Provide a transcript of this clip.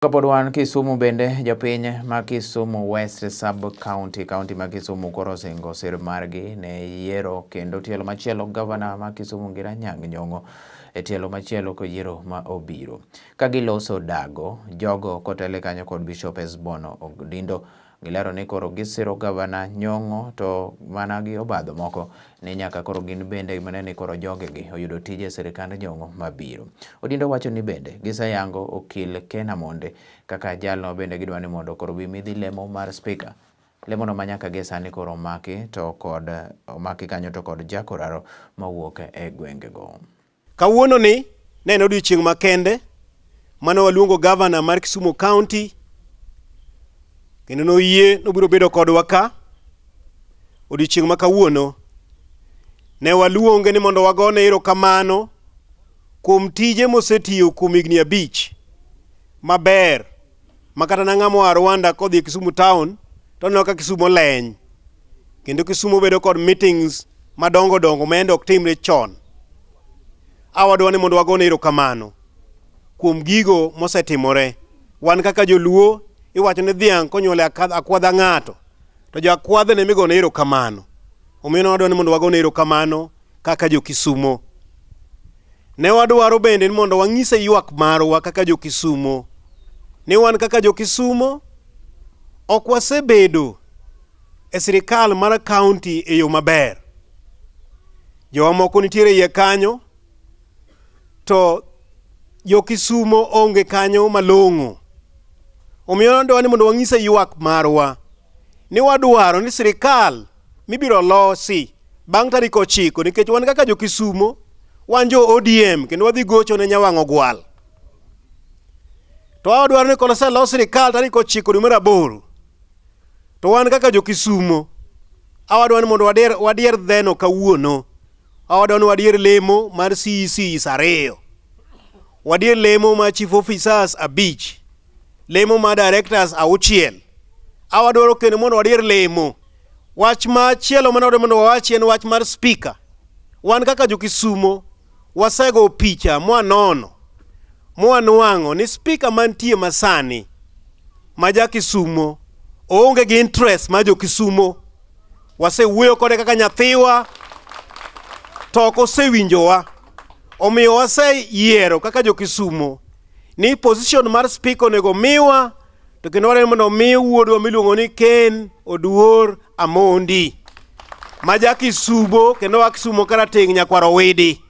Kapod wan Kisumu bende, jopiny ma Kisumu West Sub County, kaunti ma Kisumu koro osingo sir margi ne yiero kendo tielo machielo gavana ma Kisumu Ngira Anyang' Nyong'o e tielo machielo koyiero ma obiro. Ka giloso dago, jogo kotele kanyo kod Bishop Esbon Odindo gilero ni koro gisiro gavana Nyong'o to mana gi obadho moko ni nyaka koro gin bende mane ni koro jogegi oyudo tije e sirikand Nyong'o mabiro. Odindo wacho ni bende giseyango okil Ken Amonde kaka jalno bende gidwa ni mondo koro bi midhi lemo mar spika. Lemono ma nyaka gie sani koro omaki to kod omaki kanyo to kod Jack Oraro mawuok e gwengego. Kawuono ni ne en odiochieng' makende mane waluongo gavana mar Kisumu County kendo noyie nobiro bedo kodwa ka. Odiochieng' ma kawuono ne waluonge ni mondo wagone erokamano kuom tije mosetiyo kuom higni 5 maber ma kata na ng'ama oa Rwanda kodhi e Kisumu town to oneno ka Kisumu oleny kendo Kisumu bedo kod meetings madongo dongo ma yande ok timre chon. Awadwa ni mondo wagone erokamano kuom gigo mosetimore. Wan kaka joluo iwacho ni dhiang' konyuol e akwadha ng'ato to jo akwadha ne migone erokamano. Omiyo wadwa ni mondo wagone erokamano kaka jo Kisumo. Ne wadwaro bende ni mondo wang'ise ywak marwa kaka jo Kisumo ni wan kaka jo Kisumo ok wasebedo e sirikal mar kaunti e yo maber. Jowa moko nitiere iye kanyo to jo Kisumo onge kanyo malong'o. Omiyo wadwa ni mondo wang'ise ywak marwa ni wadwaro ni sirikal mibiro losi bang' tarik 9 nikech wan kaka jo Kisumo wan jo ODM kendo wadhi gocho ne nyawang' ogwal. To wadwaro ni koselos sirikal tarik 9 dwe mar 8 to wan kaka jo Kisumo awadwa ni mondo wadier dheno kawuono. Awadwa ni wadier lemo mar CECs 2. Wadier lemo mar chief officers 5. Lemo mar directors 6. Awadwaro kendo mondo wadier lemo. Wach machielo mane wadwa mondo wawachi en wach mar speaker. Wan kaka jo Kisumo wasego picha mwanono mwanwang'o ni speaker mantie masani ma ja Kisumo oonge gi interest mar jo Kisumo. Wasewuoyo kode kaka nyathiwa to ok osewinjowa. Omiyo waseyiero kaka jo Kisumo ni position mar speaker onego miwa to kendo wadwaro mondo omi wuodwa miluongo ni Ken Oduor Amondi ma ja Kisumo kendo wa Kisumo karateng' nyakwar Owidi.